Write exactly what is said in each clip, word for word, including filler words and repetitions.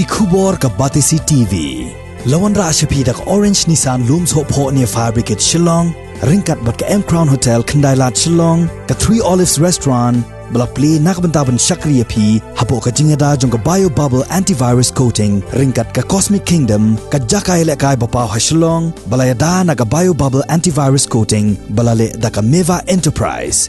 Ki khubor ka Batesi T V. La wanrah sha phi da ka Orange Nissan Lum Sohphoh near Fire Brigade Shillong, ryngkat bad ka M Crown Hotel Khyndailad Shillong, ka Three Olives Restaurant, ba la plie na ka bynta ban shakri ïa phi hapoh ka jingïada jong ka Bio Bubble Antivirus Coating, ryngkat ka Cosmic Kingdom, ka jaka ïalehkai ba paw ha Shillong, ba la ïada na ka Bio Bubble Antivirus Coating, ba la leh da ka Meva Enterprise.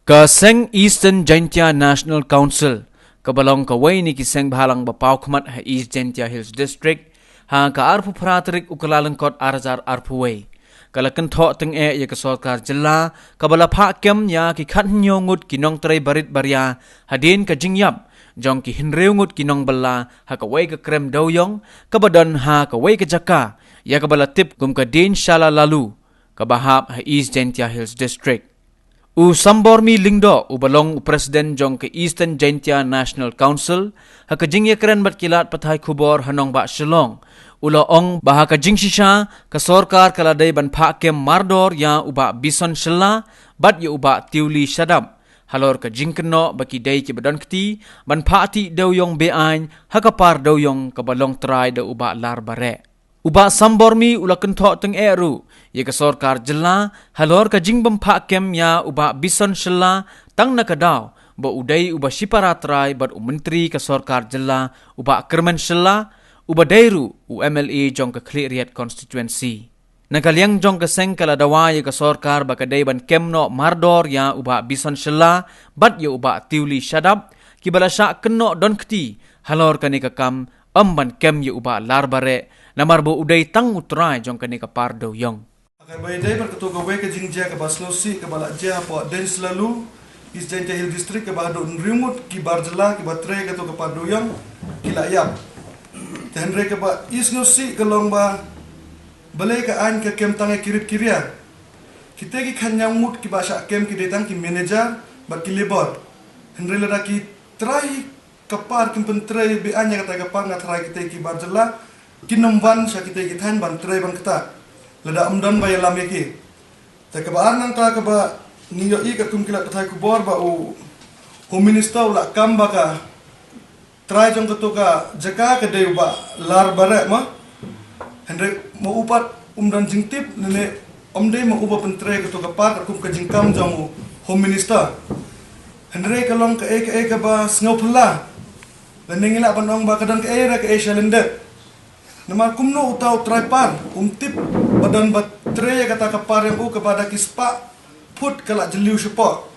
Ka seng Eastern Jaintia National Council, kaba long kawei na ki seng bhalang ba paw khmat ha East Jaintia Hills District, ha ka arphew phra tarik u Kyllalyngkot ar hajar arphew wei, ka la kynthoh tyngeh ïa ka sorkar jylla, kaba la phah kem ïa ki khathynñiew ngut ki nongtrei barit baria, hadien ka jingïap jong ki hynriew ngut ki nongbylla ha kawei ka krem dewïong, kaba don ha kawei ka jaka, ïa kaba la tip kum ka Dienshala Lalu, kaba hap ha East Jaintia Hills District. U Sambormi Lyngdoh, uba long u president jong ka Eastern Jaintia National Council, ha ka jingïakren bad ki lad pathai khubor ha nongbah Shillong, u la ong ba ha ka jingshisha, ka sorkar ka la dei ban phah kem mardor ïa u Bah Bison Shylla, bad ïa u Bah Tiuli Shadap, halor ka jingkynnoh ba ki dei kiba don kti ban phah tih dewïong be-aiñ ha ka par dewïong kaba long trai da u Bah Larbareh. U Bah Sambormi u la kynthoh tyngeh ruh ïa ka sorkar jylla halor ka jingbymphah kem ïa u Bah Bison Shylla, tang na ka daw ba u dei uba shipara trai bad u myntri ka sorkar jylla, u Bah Kyrmen Shylla, uba dei ruh u M L A jong ka Khliehriat constituency. Na ka liang jong ka seng, ka la dawa ïa ka sorkar ba ka dei ban kem noh mardor ïa u Bah Bison Shylla bad ïa u Bah Tiuli Shadap, kiba la shah kynnoh don kti halor kane ka kam, ym ban kem ïa u Bah Larbareh, namar ba u dei tang u trai jong kane ka par dewïong. Kaba ïadei bad kato kawei ka jingjia kaba sngewsih kaba la jia hapoh Dienslalu, East Jaintia Hills District, kaba haduh hynriew ngut ki bar jylla kiba trei kato ka par dewïong ki la ïap. Te hynrei kaba i sngewsih ka long ba balei ka aiñ ka kem tang ïa ki rit ki ria. Kita ki khathynñiew ngut kiba shah kem ki dei tang ki manager bad ki labour. Hynrei lada ki trai ka par, kin pyntrei be-aiñ ïa kata ka par, nga tharai kita ki bar jylla kin ym wan sha kita ki thaiñ ban trei ban ktah lada ym don ba ïalam ïa ki. Te kaba ar nangta kaba ngi ïohi katkum ki lad pathai khubor ba u Home Minister u la kam ba ka trai jong kato ka jaka ka dei u Bah Larbareh ma. Hynrei ma u pat um don jingtip, lane ym dei ma u ba pyntrei kato ka par katkum ka jingkam jong u Home Minister. Hynrei ka long kaei kaei kaba sngewphylla. Lane ngi lah ban ong ba ka don kaei re kaei shalyndet. Namar kumno uta u trai par um tip ba don ba trei ïa kata ka par jong u kaba da ki spah phut ka la jylliew shapoh.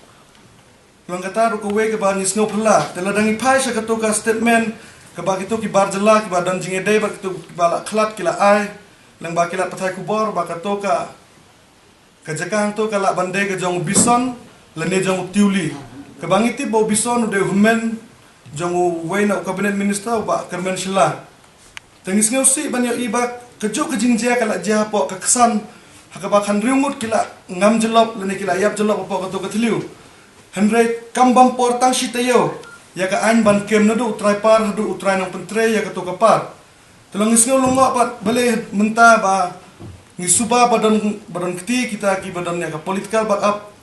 Long kata ruh kawei kaba ngi sngewphylla. Te lada ngi phai sha kato ka statement kaba kito ki bar jylla kiba don jingïadei bad kito kiba la khlad ki la ai lyngba ki lad pathai khubor ba kato ka, ka jaka hangto ka lah ban dei ka jong u Bison lane jong u Tiuli. Kaba ngi tip ba u Bison u dei u hynmen jong uwei na u cabinet minister u Bah Kyrmen Shylla. Te ngi sngewsih ban ïohi ba kajuh ka jingjia ka la jia hapoh ka ksan ha kaba khathynriew ngut ki la ngam jyllop lane ki la ïap jyllop hapoh kato ka thliew. Hynrei kam bam por tang shi taïew ïa ka aiñ ban kem naduh u trai par haduh u trai nongpyntrei ïa kato ka par. Te long ngi sngew lyngngoh pat balei mynta ba ngi suba ba don, ba don kti kita kiba don ïa ka political backup.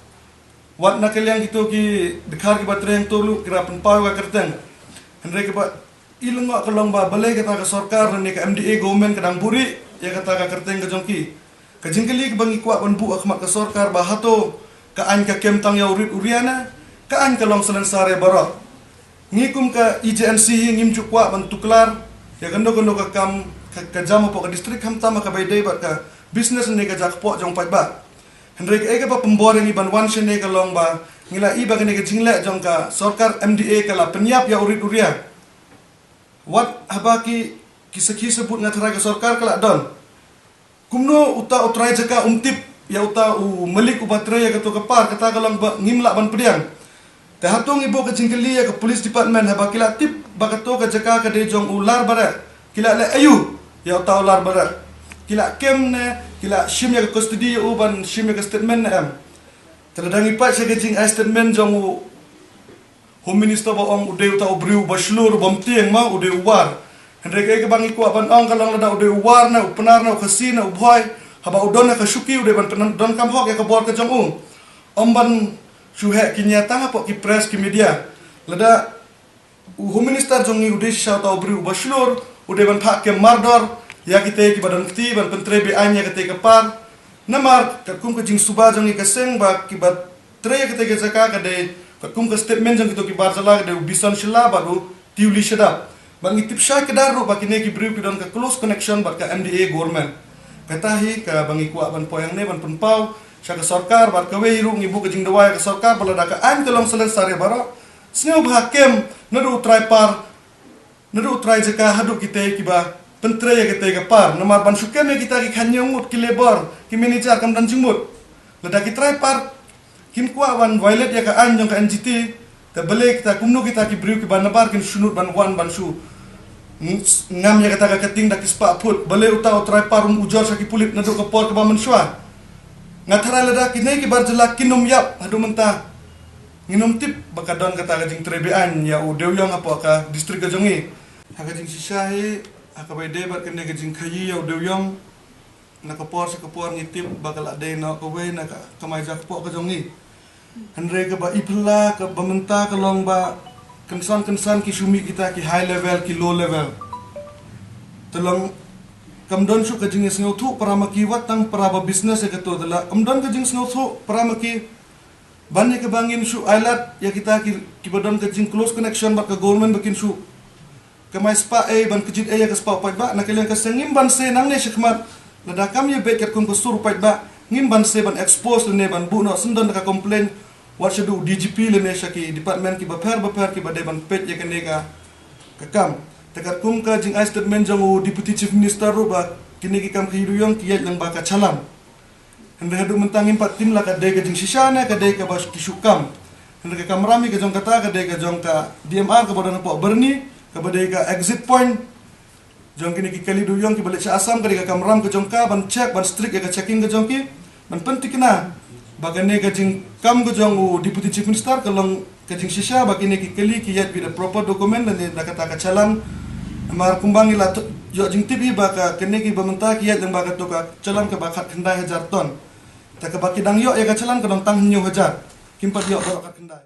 Wat na ka liang kito ki dkhar kiba trei hangto ruh ki la pynpaw ïa ka kyrteng. Hynrei kaba i lyngngoh ka long ba balei kata ka sorkar lane ka M D A government ka dang buhrieh ïa kata ka kyrteng ka jong ki. Ka jingkylli kaba ngi kwah ban buh ha khmat ka sorkar ba hato ka aiñ ka kem tang ïa u rit u ria ne ka aiñ ka long salonsar ïa baroh. Ngi kum ka E J N C hi ngim ju kwah ban tuklar ïa kano kano ka kam ka, ka jam hapoh ka district, khamtam ha kaba ïadei bad ka business ne ka jakpoh jong paidbah. Hynrei kaei kaba pynbor ïa ngi ban wan shane ka long ba ngi la i ba kane ka jingleh jong ka sorkar M D A ka la pynïap ïa u rit u ria. Wat haba ki, ki sakhi sabut nga tharai ka sorkar ka la don. Kumno uta u trai jaka um tip ïa uta u malik uba trei ïa kato ka par, kata ka long ba ngim lah ban pdiang. Te hato ngi buh ka jingkylli ïa ka police department haba ki la tip ba kato ka jaka ka dei jong u Larbareh, ki la leh aïu ïa uta u Larbareh? Ki la kem ne ki la shim ïa ka custody ïa u ban shim ïa ka statement ne em? Te lada ngi peit sha ka jingai statement jong u Home Minister ba ong u dei uta u briew uba shlur uba mtieng ma, u dei u War. Hynrei kaei kaba ngi kwah ban ong ka long lada u dei u War ne u Pnar ne u Khasi ne u Bhoi, haba u don ha ka shuki u dei ban pyndonkam hok ïa ka bor ka jong u. Ym ban shu heh ki nia tang hapoh ki press ki media. Lada U Home Minister jong ngi u dei shisha uta u briew uba shlur, u dei ban phah kem mardor ïa kitei kiba don kti ban pyntrei beaiñ ïa katei ka par. Namar katkum ka jingsuba jong ngi ka seng ba kiba trei ïa katei ka jaka ka dei katkum ka statement jong kito ki bar jylla ka dei u Bison Shylla bad u Tiuli Shadap. Bad ngi tip shai kdar ruh ba kine ki briew ki don ka close connection bad ka M D A government. Kata hi kaba ngi kwah ban poi hangne ban pynpaw sha ka sorkar bad kawei ruh ngi buh ka jingdawa ïa ka sorkar ba lada ka aiñ ka long salen sar ïa baroh, sngewbha kem naduh u trai par, naduh u trai jaka haduh kitei kiba pyntrei ïa kitei ka par. Namar ban shu kem ïa kita ki khañiew ngut ki labour, ki manager kam don jingmut. Lada ki trai par kin kwah ban violate ïa ka aiñ jong ka N G T, te balei kita kumno kita ki briew kiba nabar kin shu nud ban wan ban shu ng-, ngam ïa kata ka cutting da ki spah phut. Balei uta u trai par um ujor sha ki pulit naduh ka por kaba mynshuwa. Nga tharai lada kine ki bar jylla kin ym ïap haduh mynta, ngin ym tip ba ka don kata ka jingtrei beaiñ ïa u Dewiong hapoh ka district ka jong ngi. Ha ka jingshisha hi, ha kaba ïadei bad kane ka jingkhaïi ïa u Dewiong, na ka por sha ka por ngi tip ba ka la dei noh kawei na ka kamai jakpoh ka jong ngi. Hynrei kaba i phylla kaba mynta ka long ba kynsan kynsan ki shu mih kita ki high level, ki low level. Te long kam don shuh ka jingsngewthuh para ma ki, wat tang para ba business ïa kato, te la kam don ka jingsngewthuh para ma ki. Ban ïa kaba ngin shu ailad ïa kita ki, kiba don ka jing close connection bad ka government ba kin shu kamai spah ei ban kjit ei ïa ka spah u paidbah. Na ka liang ka seng ngim banse nangne shakhmat, lada kam ïa beit katkum ka sur u paidbah, ngim banse ban expose lane ban buh noh syndon da ka complaint wat shaduh u D G P lane sha ki department kiba pher ba pher kiba dei ban peit ïa kane ka, ka kam. Te katkum ka jingai statement jong u Deputy Chief Minister ruh ba kine ki kam khaïi Dewiong ki ïaid lyngba ka challan. Hynrei haduh mynta ngim pat tip la ka dei ka jingshisha ne ka dei kaba ki shu kam. Hynrei ka kamram hi ka jong kata ka dei ka jong ka D M R kaba don hapoh Byrni, kaba dei ka exit point jong kine ki kali Dewiong kiba leit sha Assam, ka dei ka kamram ka jong ka ban check, ban strict ïa ka checking ka jong ki, ban pynthikna ba kane ka jingkam ka jong u Deputy Chief Minister ka long ka jingshisha ba kine ki kali ki ïaid bad da proper document lane da kata ka challan. Namar kumba ngi la ïoh jingtip hi ba ka, kine kiba mynta ki ïaid lyngba kato ka challan kaba khatkhyndai hajar ton. Te kaba ki dang ïoh ïa ka challan ka dang tang hynñiew hajar. Kim pat ïoh baroh khatkhyndai.